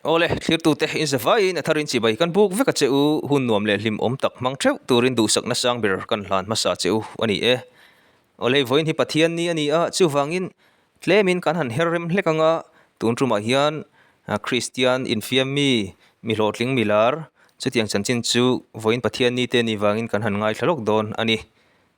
Awle, thlirtute in zavaiin a tharin chibai kan buk vek a che u, hun nuam leh hlim awm tak hmang theuh turin duhsakna sang ber kan hlan hmasa che u a ni e. Awle, vawiin hi Pathian ni a ni a, chuvangin tlemin kan han her rem hlek ang a, tun tumah hian Kristian infiam mi, mi hlawhtling mi lar, chutiang chanchin chu vawiin Pathian ni te ni vangin kan han ngaithla lawk dawn a ni.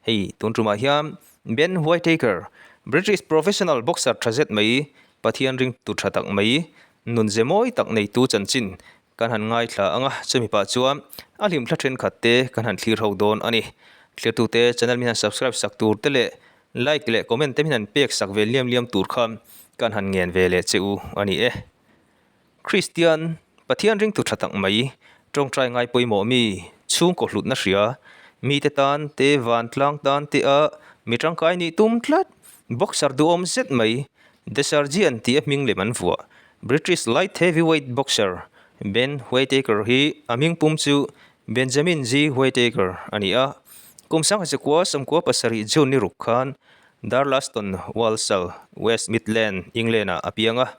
Hei, tun tumah hian Ben Whittaker, British professional boxer tha zet mai, Pathian ringtu tha tak mai, nun ze mawi tak neitu chanchin kan han ngaithla ang a, chumi pah chuan a hlimthla thenkhat te kan han thlir ho dawn a ni. Thirtute channel min han subscribe sak tur te leh like leh comment te min han pek sak ve liam liam tur kha kan han ngen ve leh che u a ni e. Kristian, Pathian ringtu tha tak mai, tawngtai ngai pawimawh mi, chhungkaw hlutna hria, mite tan te vantlang tan te a mi tangkai nih tum tlat, boxer duhawm zet mai, The Sergeant tih a hming lem an vuah. British light heavyweight boxer Ben Whittaker hi a hming pum chu Benjamin G Whittaker a ni a, kum sangha 1977 June ni ruk khan Darlaston, Walsall, West Midland, England-ah a piang a.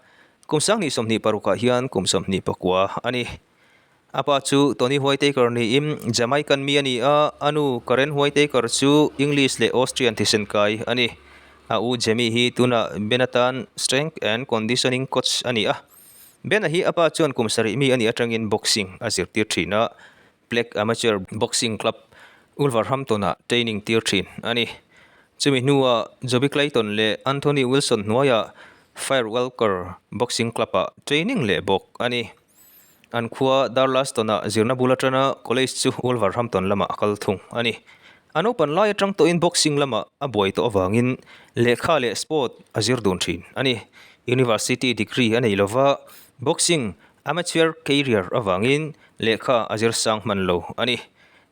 Kum 2026ah hian kum 29 a ni. A pa chu Tony Whittaker niin Jamaican mi a ni a, a nu Karen Whittaker chu English leh Austrian thisen kai a ni. A u Jamie hi tunah Ben atan Strength and Conditioning Coach a ni a. Ben-a hi a pa chuan kum sarih mi a nih atangin boxing a zirtir thin a, Black Amateur Boxing Club, Wolverhampton-ah training tir thin a ni. Chumi hnuah Joby Clayton leh Anthony Wilson hnuaiah Firewalker Boxing Club-ah training leh bawk a ni. An khua Darlaston-ah zirna bul atana college chu Wolverhampton lamah a kal thung a ni. A naupan lai atang tawhin boxing lamah a buai tawh avangin lehkha leh sport a zir dun thin a ni. University degree a nei lova, boxing amateur career avangin lehkha a zir sang hman lo a ni.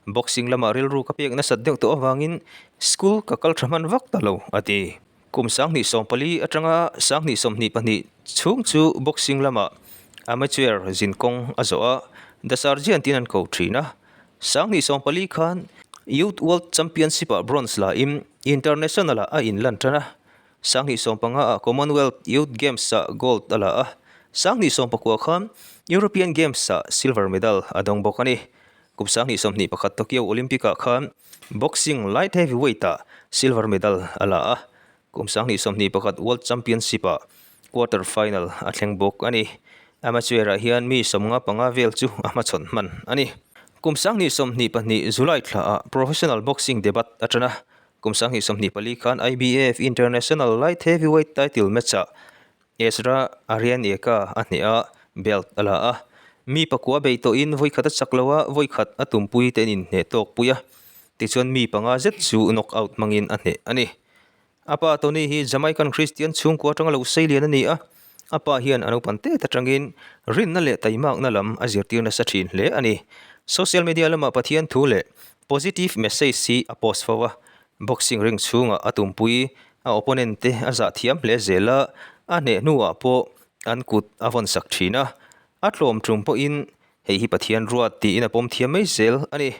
Boxing lamah rilru ka pek nasat deuh tawh avangin school ka kal tha hman vak ta lo, a ti. Kum 2014 atanga 2022 chhung chu boxing lamah amateur zinkawng a zawh a, The Sergeant tiin an ko thin a. 2014 khan Youth World Championship-ah bronze la in international-ah a inlan tan a. 2015-ah Commonwealth Youth Games-ah gold a la a, 2019 khan European Games-ah silver medal a dawng bawk a ni. Kum 2021 Tokyo Olympic-ah khan boxing light heavyweight-ah silver medal a la a, kum 2021 World Championship-ah quarter final a thleng bawk a ni. Amateur-ah hian mi 55 vel chu a hmachhawn hman a ni. Kum 2022 July thlaah professional boxing debut a tan a, Kum 2024 khan IBF International Light Heavyweight title match-ah Ezra Arianieka a hneh a, belt a la a. Mi pakua bei tawhin vawikhat a chak lo a, vawikhat a tumpui te an inhneh tawk pui a. Tichuan mi panga zet chu knockout hmangin a hneh a ni. A pa Tony hi Jamaican Christian chhungkua atanga lo sei lian a ni a, a pa hian a naupan tet atangin rinna leh taimakna lam a zirtir nasa thin hle a ni. Social media lamah Pathian thu leh Positive message hi a post fo a, boxing ring chhungah a tumpui a opponent te a zah thiam hle zel a, a hneh hnuah pawh an kut a vawn sak thin a, a tlawm tum pawhin hei hi Pathian ruat tiin a pawm thiam mai zel a ni.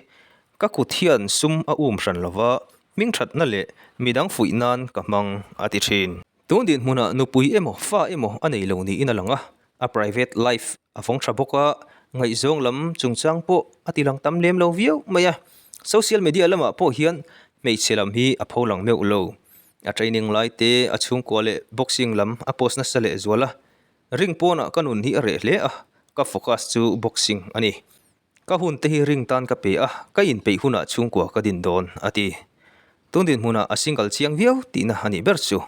Ka kut hian sum a um hran lova, hmingthatna leh midang fuih nan ka hmang a ti thin. Tun dinhmunah nupui emaw fa emaw a nei lo niin a lang a, a private life A fawng tha bawk a, ngaihzawng lam chungchang pawh a ti lang tam lem lo viau mai a. Social media lamah pawh hian hmeichhe lam hi a pho lang meuh lo. A training lai te, a chhungkua leh boxing lam a post nasa leh zual a. Ring pawnah ka nun hi a reh hle a, ka focus chu boxing a ni. Ka hun te hi ring tan ka pe a, ka inpeih hunah chhungkua ka din dawn, a ti. Tun dinhmunah a single chiang viau tihna a nih ber chu.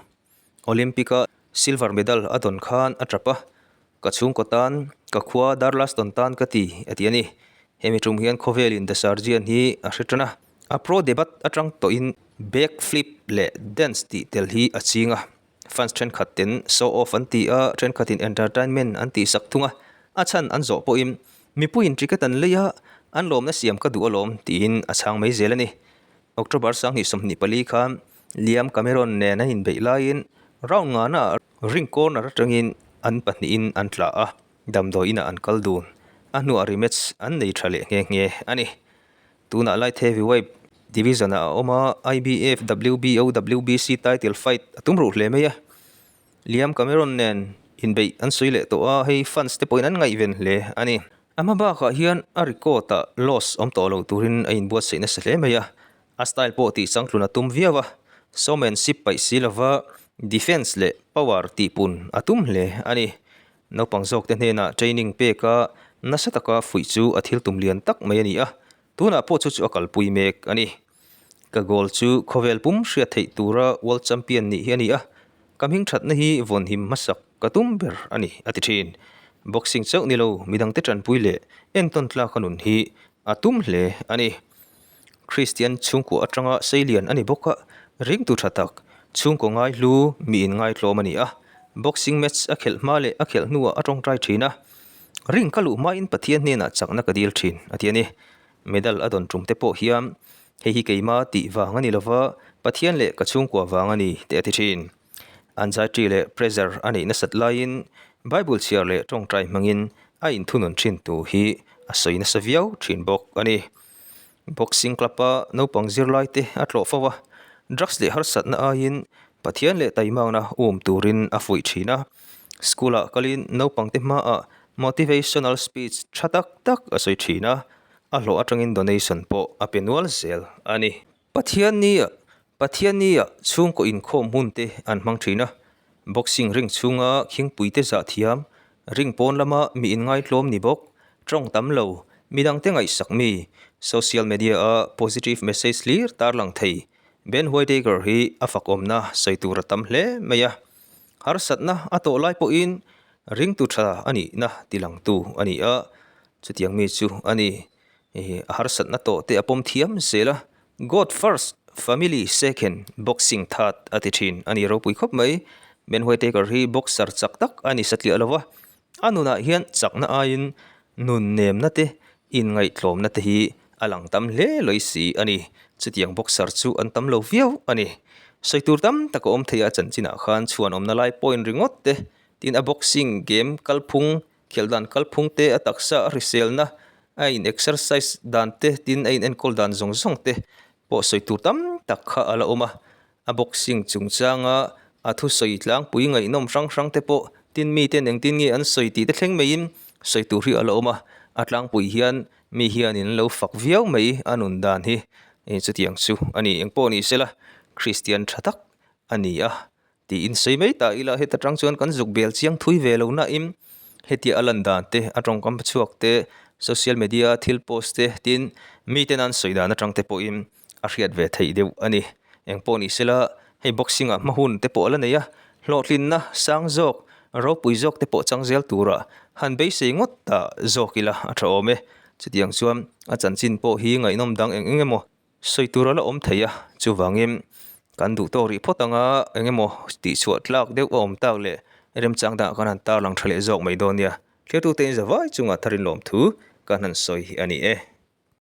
Olympic-a silver medal a dawn khan a tap a, Ka chhungkaw tan, ka khua Darlaston tan ka ti, a ti a ni. Hemi tum hian khawvelin The Sergeant hi a hre tan a, a pro debut atang tawhin back flip leh dance tih tel hi a ching a. Fans thenkhat ten show off an ti a, thenkhatin entertainment an tih sak thung a, a chhan an zawh pawhin mipuiin ticket an lei a, an lawmna siam ka duh alawm tiin a chhang mai zel a ni. October 2024 khan Liam Cameron nen an inbeih laiin round ngana ring corner atangin an pahnihin an tla a, damdawi inah an kal dun. A hnuah rematch an nei tha leh nghe nghe a ni. Tunah light heavyweight division-ah a awm a, IBF, WBO, WBC title fight a tum ruh hle mai a. Liam Cameron nen inbeih an sawi leh tawh a, hei fans te pawhin an ngaihven hle a ni. A hma bakah hian a record ah loss awm tawh lo turin a inbuatsaih nasa hle mai a, a style pawh tih changtlun a tum viau a, showmanship paih si lova defence leh power tihpun a tum hle a ni. Naupang zawkte hnenah training peka nasa taka fuih chu a thil tum lian tak mai a ni a, tunah pawh chu chu a kalpui mek a ni. Ka goal chu khawvel pum hriat theih tura World Champion nih hi a ni a, ka hming thatna hi vawnhim hmasak ka tum ber a ni, a ti thin. Boxing chauh ni lo midangte tanpui leh entawn tlaka nun hi a tum hle a ni. Kristian chhungkua atanga seilian a ni bawk a, ringtu tha tak, chhungkaw ngaihlu mi inngaitlawm a ni a. Boxing match a khelh hma leh a khelh hnuah a tawngtai thin a, Ring ka luh hmain Pathian hnenah chakna ka dil thin, a ti a ni. Medal a dawn tum te pawh hian hei hi keima tih vang a ni lova, Pathian leh ka chhungkua vang a ni teh a ti thin. Anxiety leh pressure a neih nasat laiin Bible chhiar leh tawngtai hmangin a inthunun thin tu hi a sawi nasa viau thin bawk a ni. Boxing club a naupang zirlai te a tlawh fo a, drugs leh harsatna aiin Pathian leh taimakna um turin a fuih thin a. School ah kalin naupang te hmaah motivational speech tha tak tak a sawi thin a, a hlawh atangin donation pawh a pe nual zel a ni. Pathiannia Pathiannia chhungkaw inkhawm hun te an hmang thin a, boxing ring chhunga khingpui te zah thiam, ring pawn lama mi inngaitlawm ni bawk, tawng tam lo, midang te ngaihsak mi, social media a positive message hlir tarlang thei Ben Whittaker hi a fakawmna sawi tur a tam hle mai a. Harsatna a tawh lai pawhin ringtu tha a nihna tilangtu a ni a, chutiang mi chu a ni. A harsatna tawh te a pawm thiam zel a, God first, family second, boxing third a ti thin a ni ropui khawp mai. Ben Whittaker hi boxer chak tak a ni satliah lo va, a nunah hian chakna aiin nun nemna te, inngaihtlawmna te hi a lang tam hle lawi si a ni. Chutiang boxer chu an tam lo viau a ni. Sawi tur tam tak a awm thei a, chanchinah khan chhuan awmna lai point ringawt te, tin a boxing game kalphung Khelh dan kalphung te, a taksa a hriselna, a in exercise dan te, tin a in enkawl dan zawng zawng te pawh sawi tur tam tak kha a la awm a. A boxing chungchanga a thusawi tlangpui ngaihnawm hrang hrang te pawh tin miten engtin nge an sawi tih te thleng maiin sawi tur hi a la awm a. A tlangpui hian mi hianin an lo fak viau mai a nun dan hi chutiang chu a ni. Engpawh ni sela Kristian tha tak a ni a. Tiin sawi mai ta ila heta tang chuan kan zuk bel chiang thui ve lo nain hetia a lan dan te a tawngkam chhuak te social media thil post te tin miten an sawi dan atang te pawhin a hriat ve theih deuh a ni. Engpawh ni sela hei boxing ah hma hun te pawh a la nei a, hlawhtlinna sang zawk ropui zawk te pawh chang zel tura han beisei ngawt ta zawk ila a tha awm e. Chutiang chuan a chanchin pawh hi ngaihnawm dang eng eng emaw Sawi tur a la awm thei a, chuvangin kan duh tawk rih phawt anga eng emaw tihchhuah tlak deuh a awm tak leh remchang dangah kan han tarlang tha leh zawk mai dawn nia. Thliartute in zavai chungah tharin lawmthu kan han sawi a ni e.